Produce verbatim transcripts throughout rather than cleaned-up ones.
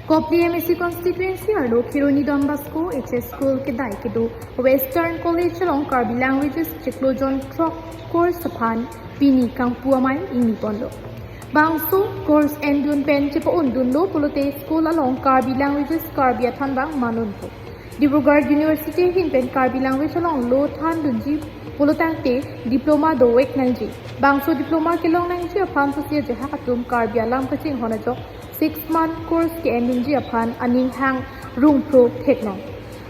Kopili M A C constituency arlo Kheroni Don Bosco H S School kedai kedo Western College along Karbi Languages chiklo jon throk course aphan pini kangpu amei ingni ponlo. Bangso course endun pen chepa-undunlo pulote school along Karbi Languages Karbi athan bang manunpo. Dibrugarh University ahin pen Karbi Language along lo thandunji pulotangte diploma dovek nangji. Bangso diploma kelong nangji aphan pusi ajahak atum Karbi alam kachinghon ajok six month course ke-endunji aphan aning hang rungphro theklong.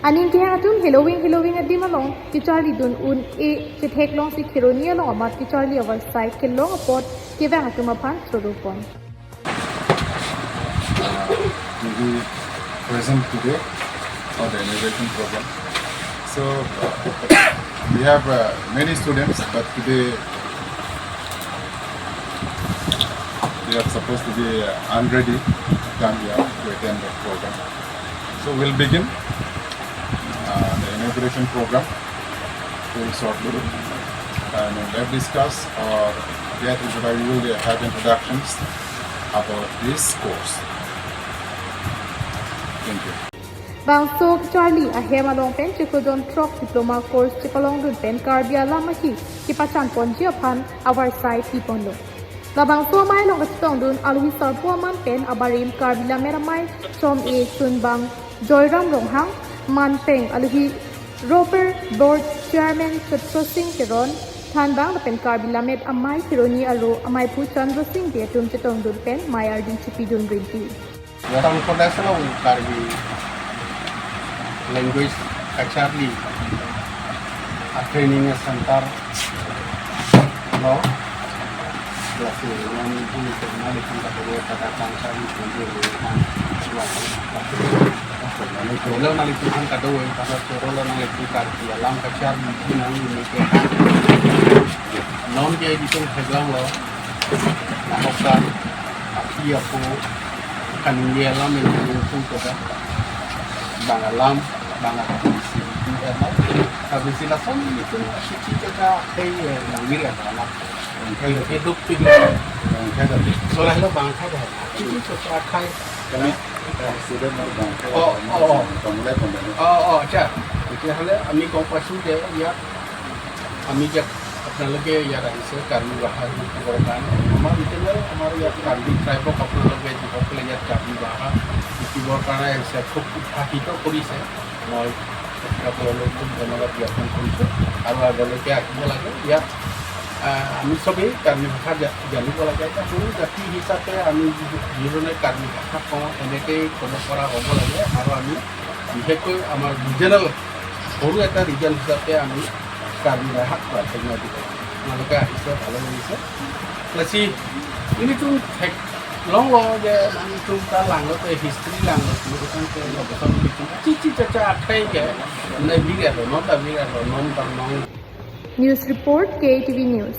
Aning kehang atum heloving heloving adim along kecharlidun un-e chetheklongsi Kheroni along amat kecharli avarsai kelong apot kevang atum aphan choro pon. uh, to be present today for the inauguration program. So uh, we have uh, many students, but today they are supposed to be uh, unready to come here to attend the program. So we'll begin uh, the inauguration program very shortly. And we'll discuss or get introduction, we will have introductions about this course. Thank you. Bangso kecharli ahem along pen chiklo jon throk diploma course chepalongdun pen Karbi alam ahi kepachan ponji aphan avarsai pi ponlo. Labangso amei along kachetongdun aluhi sarpo aman pen abarim Karbi Lammet Amei Chom-e Chunbang Joyram Ronghang, manpeng aluhi Rubber Board Chairman Chetro Sing Teron, thanbang lapen Karbi Lammet Amei Kheroni arlo ameiphu Chandra Sing Bey atum chetongdun pen mei ardi chepidun rinti. Western College along Karbi language kacharli a training center along. Kelas enam itu internal itu kata dia kata bangsa itu dia kan. Kalau nang itu kan kata dia kata suruh lo nang itu Karbi alam kacharli itu nang ini ke. Non ke itu hegang lo. Nahoksan api apo kaningje alam yang dihukum kota. Bang alam, bang akademisi, di alam. Habis sila son itu siki kota kai yang wir alam. Kai lo hidup tu hidup. Solah lo bang kai dah. Siki kota kai. Kami student or bang. Oh, oh, oh. Pemulai pemulai. Oh, oh, acha. Itu hal kami kau pasu deh ya. আমি যে আপোনালোকে ইয়াত আহিছে কাৰ্বি ভাষা শিকিবৰ কাৰণে। আমাৰ বিদ্যালয়, আমাৰ ইয়াত কাৰ্বি ট্ৰাইবক আপোনালোকে যিসকলে ইয়াত কাৰ্বি ভাষা শিকিবৰ কাৰণে আহিছে, খুব উৎসাহিত কৰিছে। মই আপোনালোকক খুব ধন্যবাদ জ্ঞাপন কৰিছোঁ আৰু আগলৈকে আহিব লাগে। ইয়াত আহ, আমি চবেই কাৰ্বি ভাষা জা- জানিব লাগে। এটা সৰু জাতি হিচাপে আমি যি- যিজনে কাৰ্বি ভাষা কওঁ, এনেকেই ক'ব পৰা হ'ব লাগে। আৰু আমি বিশেষকৈ আমাৰ ৰিজনেল, সৰু এটা ৰিজন হিচাপে আমি কাৰ্বি ভাষাক প্ৰাধান্য দিব লাগে। আপোনালোকে আহিছে, ভালে লাগিছে। Lasi, ini tuh thek long lo je, ini tuh ta lang lo te history lang lo, itu kan ke lo betul itu. Cici caca akhai ke, na bira lo, non ta bira lo, non ta non. News report, K A T V News.